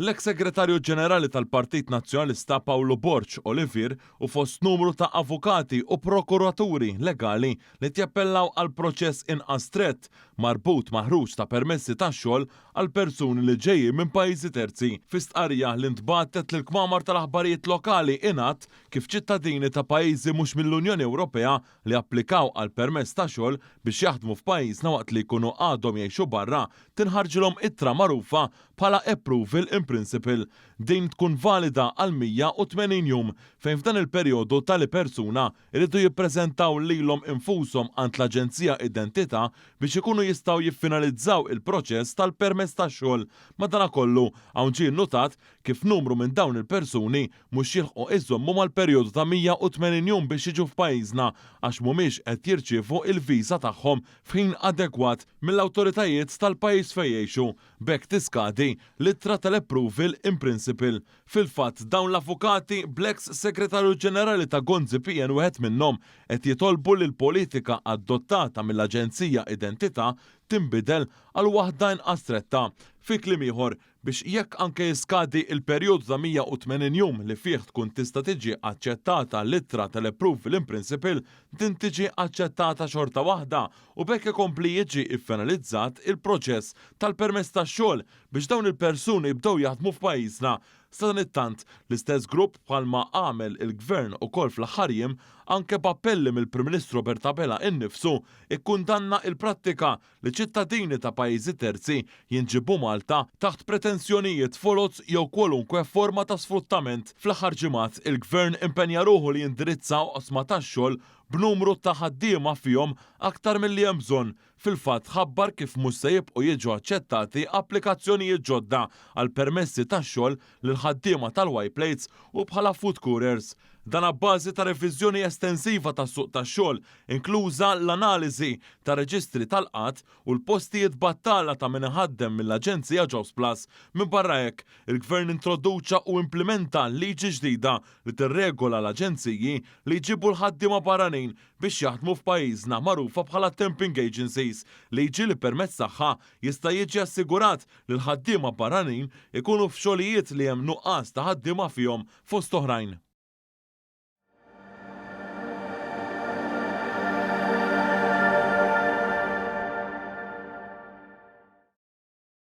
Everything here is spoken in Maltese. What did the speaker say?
L-eks Segretarju Ġenerali tal-Partit Nazzjonalista Pawlu Borg Olivier u fost numru ta' avukati u prokuraturi legali li qed jappellaw għal proċess inqas strett marbut ma' ħruġ ta' permessi ta' xogħol għal persuni li ġejjin minn pajjiżi terzi. Fi stqarrija li ntbagħtet lill-kmamar tal-aħbarijiet lokali ingħad kif ċittadini ta' pajjiżi mhux mill-Unjoni Ewropea li applikaw għal permess ta' xogħol biex jaħdmu f'pajjiżna waqt li jkunu għadhom jgħixu barra tinħarġilhom ittra magħrufa bħala approval in principle. Din tkun valida għal 180 jum, fejn f'dan il-perjodu tali persuna jridu jippreżentaw lilhom infushom għand l-Aġenzija Identità biex ikunu jistgħu jiffinalizzaw il-proċess tal-permess tax-xogħol. Madanakollu, hawn ġie nnutat kif numru minn dawn il-persuni mhux jilħqu iżommu mal-perjodu ta' 180 jum biex jiġu f'pajjiżna għax mhumiex qed jirċievu il-viża tagħhom f'ħin adegwat mill-awtoritajiet tal-pajjiż fejn jgħixu. B'hekk tiskadi l-ittra tal-approval in principle. Fil-fatt, dawn l-avukati, bl-eks Segretarju Ġenerali ta' Gonzi PN wieħed minnhom, qed jitolbu li l-politika adottata mill-Aġenzija Identità tinbidel għal waħda inqas stretta. Fi kliem ieħor, biex jekk anke jiskadi l-perjodu ta' 180 jum li fih tkun tista' tiġi aċċettata l-ittra tal-approval in principle, din tiġi aċċettata xorta waħda u b'hekk ikompli jiġi ffinalizzat il-proċess tal-permess tax-xogħol biex dawn il-persuni jibdew jaħdmu f'pajjiżna. Sadanittant, l-istess grupp bħalma għamel il-Gvern ukoll fl-aħħar jiem, anke b'appelli mill-Prim Ministru Robert Abela innifsu, ikkundanna l-prattika li ċittadini ta' pajjiżi terzi jinġiebu Malta taħt pretensjonijiet foloz jew kwalunkwe forma ta' sfruttament. Fl-aħħar ġimgħat, il-Gvern impenja ruħu li jindirizza oqsma tax-xogħol b'numru ta' ħaddiema fihom aktar milli hemm bżonn. Fil-fatt ħabbar kif mhux se jibqgħu jiġu aċċettati applikazzjonijiet ġodda għal permessi tax-xogħol lil ħaddiema tal-Y-Plates u bħala food couriers. Dan abbażi ta' reviżjoni estensiva tas-suq tax-xogħol, inkluża l-analiżi ta' reġistri tal-qgħad u l-postijiet battala ta' min iħaddem mill-aġenzija Jobsplus. Minbarra hekk, il-Gvern introduċa u implimenta liġi ġdida li tirregola l-aġenziji li jġibu l-ħaddiema barranin biex jaħdmu f'pajjiżna magħrufa bħala temping agencies, liġi li permezz tagħha jista' jiġi assigurat li l-ħaddiema barranin ikunu f'xogħlijiet li hemm nuqqas ta' ħaddiema fihom, fost oħrajn.